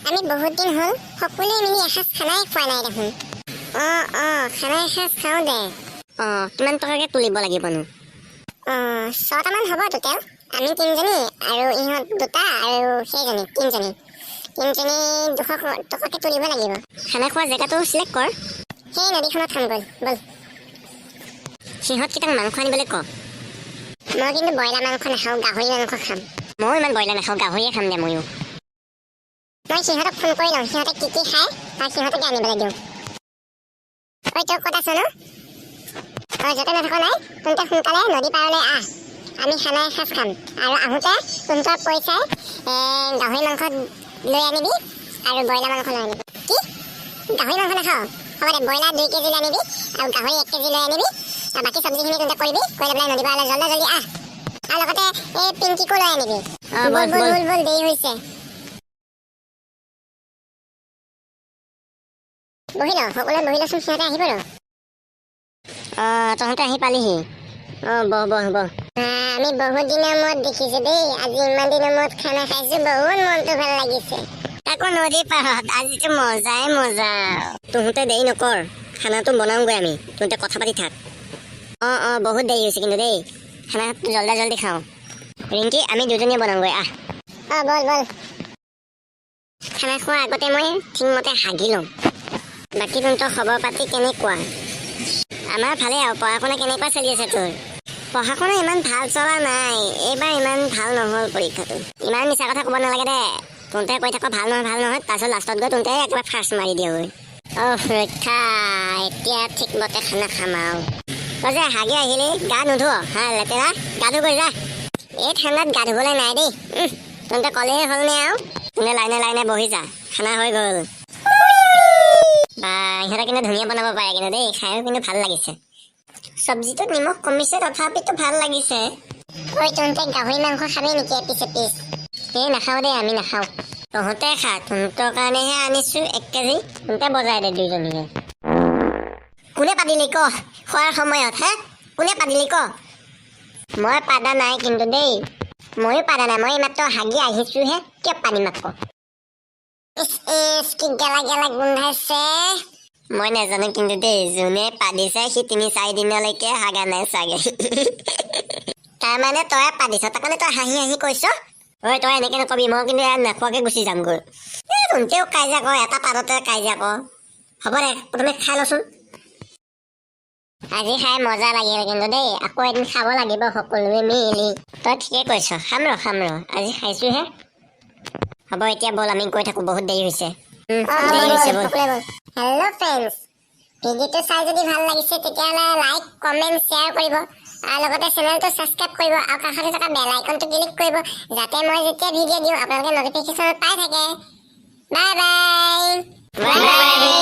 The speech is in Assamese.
আমি বহুত দিন হ'ল সকলোৱে মিলি এসাঁজ খানাই খোৱা নাই দেখোন। অঁ, খানা এসাঁজ খাওঁ দে। অঁ, কিমান টকাকৈ তুলিব লাগিবনো? অঁ, ছটামান হ'ব টোটেল। আমি তিনিজনী আৰু ইহঁত দুটা আৰু সেইজনী, তিনিজনী। তিনিজনী 200 টকাকৈ তুলিব লাগিব। খানা খোৱা জেগাটো চিলেক্ট কৰ। সেই নদীখনত খাম, ব'ল ব'ল। সিহঁতকেইটাক মাংস আনিবলৈ ক। মই কিন্তু ব্ৰইলাৰ মাংস নাখাওঁ, গাহৰি মাংস খাম। ময়ো ইমান ব্ৰইলাৰ নাখাওঁ, গাহৰিয়ে খাম দে ময়ো। মই সিহঁতক ফোন কৰি লওঁ, সিহঁতে কি কি খায় আৰু সিহঁতকে আনিবলৈ দিওঁ। ঐ, তই ক'ত আছ নো? অঁ, য'তে নাথাক নাই, তহঁতে সোনকালে নদী পাৰলৈ আহ। আমি খানা এসাঁজ খাম আৰু আহোঁতে তহঁতৰ পইচাই গাহৰি মাংস লৈ আনিবি আৰু ব্ৰইলাৰ মাংস লৈ আনিবি। কি, গাহৰি মাংস নাখাৱ? হ'ব দে, ব্ৰইলাৰ 2 কেজি লৈ আনিবি আৰু গাহৰি 1 কেজি লৈ আনিবি আৰু বাকী চব্জিখিনি তহঁতে কৰিবি। কৰি লৈ পেলাই নদী পাৰলৈ জলদি জলদি আহ আৰু লগতে এই পিংকিকো লৈ আনিবি। অঁ, ব'ল। ব'ল। ব'ল। ব'ল। ব'ল ব'ল, দেৰি হৈছে। বহি ল, সকলোৱে বহি লচোন, সিহঁতে আহিব ৰ। অঁ, তহঁতে আহি পালিহি? অঁ, বহ বহ বহ। আমি বহুত দিনৰ মূৰত দেখিছো দেই। আজি ইমান দিনৰ মূৰত খানা খাইছো, বহুত মনটো ভাল লাগিছে। তাকো নদী পাৰত, আজিতো মজাই মজা। তহঁতে দেৰি নকৰ, খানাটো বনাওঁগৈ আমি, তহঁতে কথা পাতি থাক। অঁ, বহুত দেৰি হৈছে কিন্তু দেই। খানাটো জলদি জলদি খাওঁ। ৰিংকি, আমি দুজনীয়ে বনাওঁগৈ, আহ। অঁ, ব'ল ব'ল। খানা খোৱাৰ আগতে মই ঠিকমতে হাগি ল'ম। বাকী তহঁতৰ খবৰ পাতি কেনেকুৱা? আমাৰ ভালেই আৰু। পঢ়া শুনা কেনেকুৱা চলি আছে তোৰ? পঢ়া শুনা ইমান ভাল চলা নাই, এইবাৰ ইমান ভাল নহ'ল পৰীক্ষাটো। ইমান মিছা কথা ক'ব নালাগে দে। তহঁতে কৈ থাক ভাল নহয়, ভাল নহয়, তাৰপিছত লাষ্টত গৈ তহঁতে একেবাৰে ফাৰ্ষ্ট মাৰি দিয়গৈ। অহ ৰক্ষা, এতিয়া ঠিকমতে খানা খাম আৰু। তই যে হাগি আহিলি, গা নুধুৱ হা? লেতেৰা, গা ধুগৈ যা। এই ঠাণ্ডাত গা ধুবলৈ নাই দেই। তহঁতে ক'লেই হ'লনে আৰু? তহঁতে লাইনে লাইনে বহি যা, খানা হৈ গ'ল। বা, ইহঁতে কিন্তু ধুনীয়া বনাব পাৰে কিন্তু দেই। খায়ো কিন্তু ভাল লাগিছে। চব্জিটোত নিমখ কমিছে, তথাপিতো ভাল লাগিছে। ঐ, তহঁতে গাহৰি মাংস খাবি নেকি এপিচ এপিচ? এই নাখাওঁ দেই, আমি নাখাওঁ। তহঁতে খা, তহঁতৰ কাৰণেহে আনিছো 1 কেজি। তহঁতে বজাই দে দুইজনীয়ে। কোনে পাদিলি ক খোৱাৰ সময়ত? হে, কোনে পাদিলি ক? মই পাদা নাই কিন্তু দেই। ময়ো পাদা নাই, মই এইমাত্ৰ হাগি আহিছোহে, কিয় পাদিম আকৌ? ইচ ইচ, কি গেলা গেলা গোন্ধাইছে! মই নাজানো কিন্তু দেই, যোনে পাদিছে সি 3-4 দিনলৈকে হাগা নাই চাগে। তাৰমানে তই পাদিছ, তাৰ কাৰণে তই হাঁহি হাঁহি কৈছ? ঐ, তই এনেকে নকবি, মই কিন্তু ইয়াত নোখোৱাকে গুচি যামগৈ। এই তহঁতেও কাজিয়া কৰ, এটা পাততে কাজিয়া কৰ। হ'ব দে, প্ৰথমে খাই লচোন। আজি খাই মজা লাগিল কিন্তু দেই, আকৌ এদিন খাব লাগিব সকলোৱে মিলি। তই ঠিকে কৈছ, খাম ৰ, খাম ৰ, আজি খাইছোহে। হ'ব এতিয়া ব'ল, আমি গৈ থাকো, বহুত দেৰি হৈছে। দেৰি হৈছে, ব'ল। হেল্ল' ফ্ৰেণ্ডছ, ভিডিঅ'টো চাই যদি ভাল লাগিছে তেতিয়াহ'লে লাইক, কমেণ্ট, শ্বেয়াৰ কৰিব আৰু লগতে চেনেলটো ছাবস্ক্ৰাইব কৰিব আৰু কাষতে থকা বেল আইকনটো ক্লিক কৰিব, যাতে মই যেতিয়া ভিডিঅ' দিওঁ আপোনালোকে নটিফিকেশ্যন পাই থাকে। Bye bye. Bye bye.